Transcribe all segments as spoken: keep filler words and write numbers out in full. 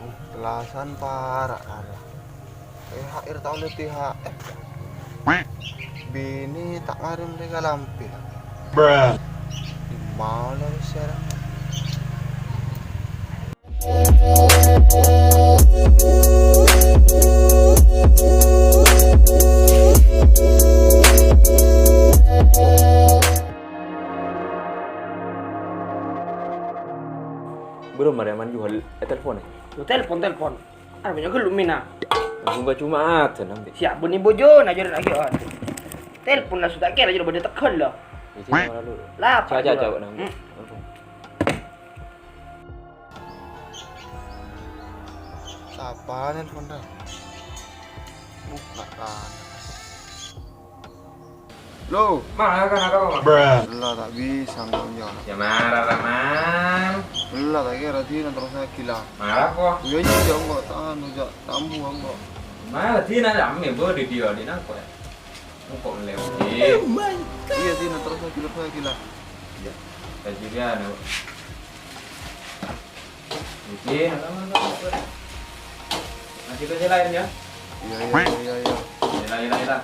Uh, tellasan para' kala. T H R ta' ollè T H R. Binè ta' ngarèm rè kalampè. Bruh. Dimma la wis sèrang. Buru marè man jual, eh, telepon, eh. Lo telepon, telepon. Arapa nyaghâl lu mina? Bunga Jumatan, ambi. Siap, bunyi bojona, jârèya lagi, aduh. Telepon langsung ta' kèra, jârèya bâdâ tegghâl, lo. Iyâ, sini malah lu. Lapar. Coba, coba, gua. Coba, nang. Hmm. Telepon. Sapa nelpon, Ran? Uh, nak kan. Lo. Marah kan apa, Bang? Ella ta' bisa ngonjol. Yâ marah, Rahman. Ella ta' kèra dinah terros gila. Marah kok. Iyâ, iyâ, iyâ, engko' ta' anu, ja', tambu engko'. Marah dinah rame, bo, di dia, di nangko, yâ. Engko' melewati. Oh my God. Iyâ, dinah terros gila, gila. Iyâ. Kajian, yâ. Oke, halo, halo, halo. Masih kerja lain, ya? Iyâ, iyâ, iyâ, iyâ, iyâ. Iyâ, iyâ, iyâ.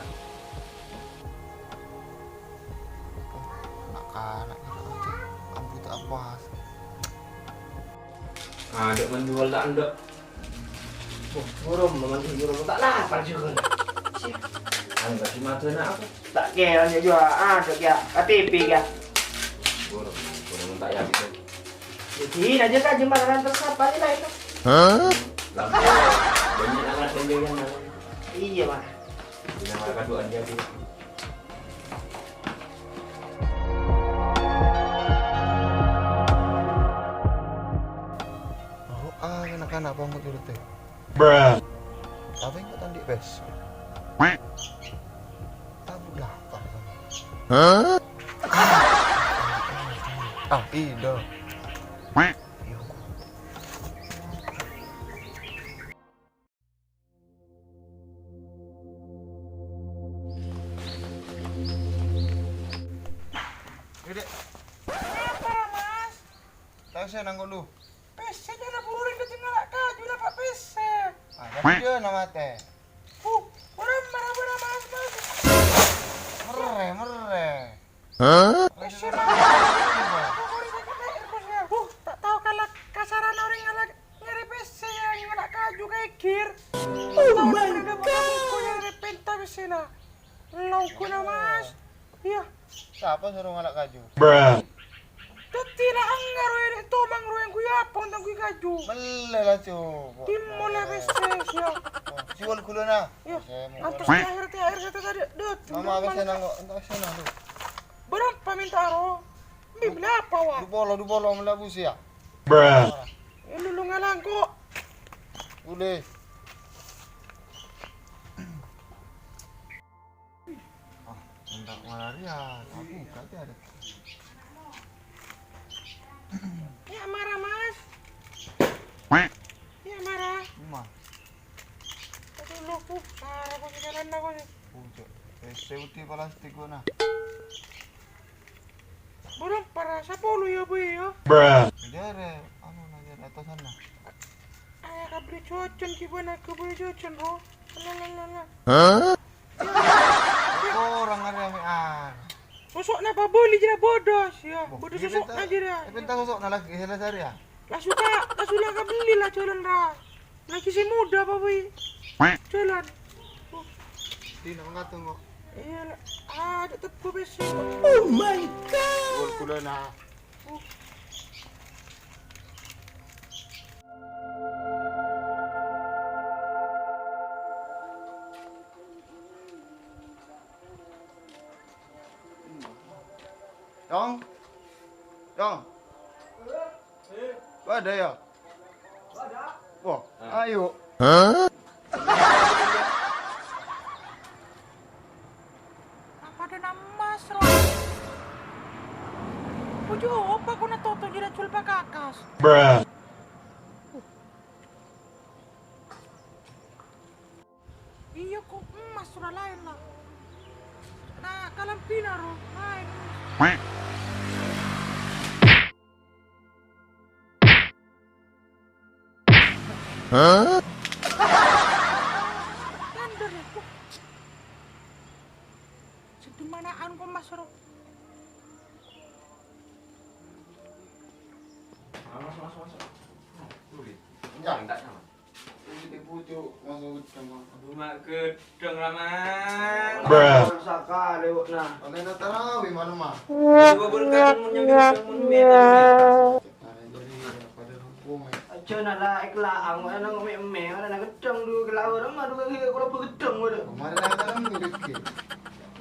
Nak-kanak, nak-kanak, ampun, ta' pas. Adâ' menjual ta' endâ'. Oh, burung, menjual burung, ta' lapar juga. Siap. Anu, tadi mata nak apa? Ta' kèra jâ' jua, adâ' ya, K T P ya. Burung, burung tak ya gitu. Jadi, aja saja makanan terus apa nih, lah, itu? Hah? Lah, banyak anak dan yang lain. Iya, Mas. Dinamakan doa dia, Bu. Oh, ah, anak-anak apa mau turutin? Bruh. Tapi kok tadi pes? Tabu lapar. Hah? Ah, iya. Dek. Apa, Mas? Tahu saya nanggung lu. Pèssè jârèya buru rèng dâddhi ngala' kaju la, Pak, pèssè. Ah, tapi dia nama teh. Huh, orang marah-marah, Mas, Mas. Merre, merre. Hah? Pèssè, Mas. Huh, ta' tao kala' kasarana orèng ngala' nyarè pèssè, ya, ngala' kaju ka ègir. Oh my God. Nyarè penta pèssèna. Laukuna, Mas. Iya. Sapa suruh ngala' kaju? Bruh. Dâddhi la enga' rowa, Tomang rowa, engko' apa ontang gue kaju? Melle la, Cuk. Timmo la pèssè, siya. Oh, jual gulana. Iya. Saya mau antos gulana. T H R, T H R kata tadi. Dâddhi, Mama, Tomang. Pèssè nangko', entar pèssè nangko'. Berapa minta ro? Bi berapa, wa? Dupolo, dupolo, mella busi ya. Bruh. Eh, lu, lu ngalang kok. Boleh. Ah, enggak marah ya, aku enggak ada. Ya, marah, Mas. Ya, marah. Emma. Aduh, lu, uh, marah kok, sekarang aku nih. Pucuk. Eh, seuti plastik gua, nah. Burung para sapolo ya, Bu, ya. Bruh. Jare, anu, nanya atasan, nah. Ayo, kabeli cucun, gimana kabeli cucun, Bro? La, la, la, la. Hah? Orang ada yang an. Sosokna pabeli jera bodos, ya. Boh, bodos ini sosokna penta-, jera. Ini penta sosokna lagi, salah cari, ya. Lah suka, lah suka kabeli lah jalan ra. Lagi si muda apa, Wi? Jalan. Oh. Di, nama ngatung kok. Iya, lah. Ah, ada tebu besi. Oh my God. Gol gula, nah. Oh. Dong. Dong. Wadah ya? Wah, ayo. Apa ada nama, Mas, Ro? Ojo apa aku na toto jira cul pakakas. Bruh. Iya, kok emas ora lain, lah. Nah, kalambhina, Ro, lain. Hah? Nyandar ya, kok. Sedih manaan kok, Mas, ro. Mas, mas, mas. Nah, dulu, Dik. Enggak. Enggak nyaman. Putih-putih, masuk gedang, Mang. Aduh, mak gedang, lah, Mang. Bruh. Sakale, Wak, nah. Oleh na tarawih mana, Mang? Coba berkat mun nyambi gedang, mun meter, ya. Nah, jadi pada kampung, ya. Aja nara ikhlas, ana nang me-me, ana nang gedang du kelawan, madu kaki kalau begedang, waduh. Kemarin ada nang gedang.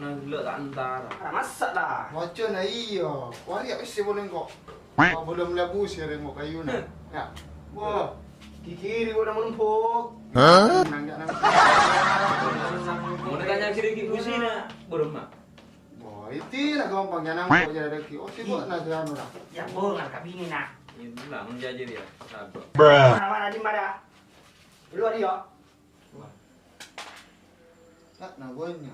Nah, gila tak antara. Ora masak, ta? Waca, nah, iya. Wari ya wis boleh kok. Apa belum lebu sih, reng, kok kayuna? Ya. Wah. Kikiri kok namun empuk. Hah? Nang, nang. Mau ditanya kiri ki busi na, burung, Mak. Wah, itu lah gampang ya, nang kok jadi rezeki. Oh, sibuk nah, si anu lah. Ya, Bu, ngarep bini, nah. Ini lah, menjajah dia. Sabar. Bruh. Mana, mana, di mana? Luar dia. Tak, nah, gonya.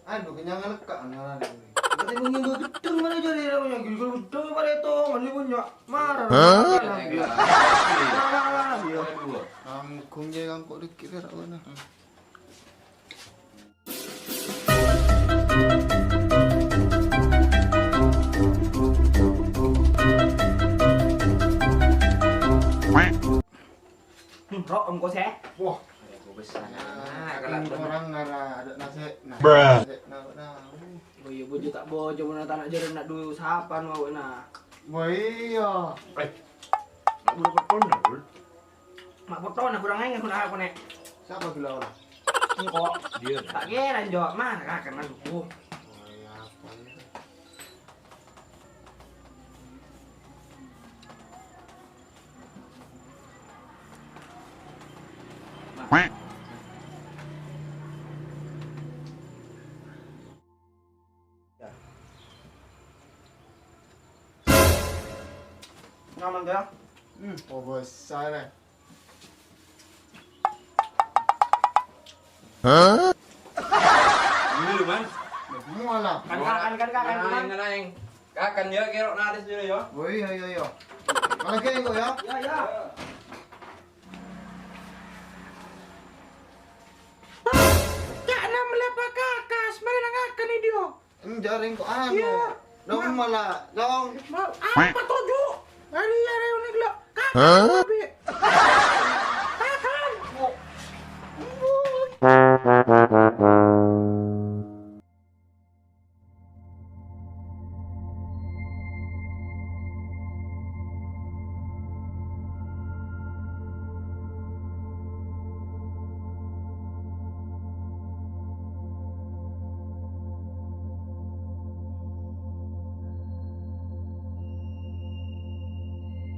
Aduh, kenyang lekak, nah, ini. Berarti mau nyambut gedang mana jadi, namanya? Gini, kalau gedang pada itu, mana punya? Marah. Hah? Marah, marah, marah, iya. Aduh. Nanggung je kangkok dikit, ya, tak pernah. Hmm, ro, engko se. Wah. Ada bobes sana. Nah, kalau orang ngara ada nasi. Nah, bruh. Nasi, nah, nah. Oh iya, bojo tak bojo, mana tanah jalan nak dulu sapan mau nak. Wah, iya. Eh, nak bulu petun, nak bulu. Mak potona kurang ajar, kurang apa, Nek? Siapa gila orang? Engko'. Dia. Tak kira, Jo. Mah, kakek nang subuh. Oh, iya, apa ini? Ngaman, ya? Hmm, oh, besar, eh. Hah? Ini, Man. Semua lah. Kan, kan, kan, kan, kan. Ngalain, ngalain. Kakan ya, kerok naris dulu ya. Oh, iya, iya, iya. Mana kayak kok ya? Ya, ya. Cak nam lepa kakas, mari nang akan ini dia. Enjaring kok anu. Iya. Dong malah, dong. Ma-, apa tuh, Ju? Hari ya, hari ini gila. Kakas. Hah?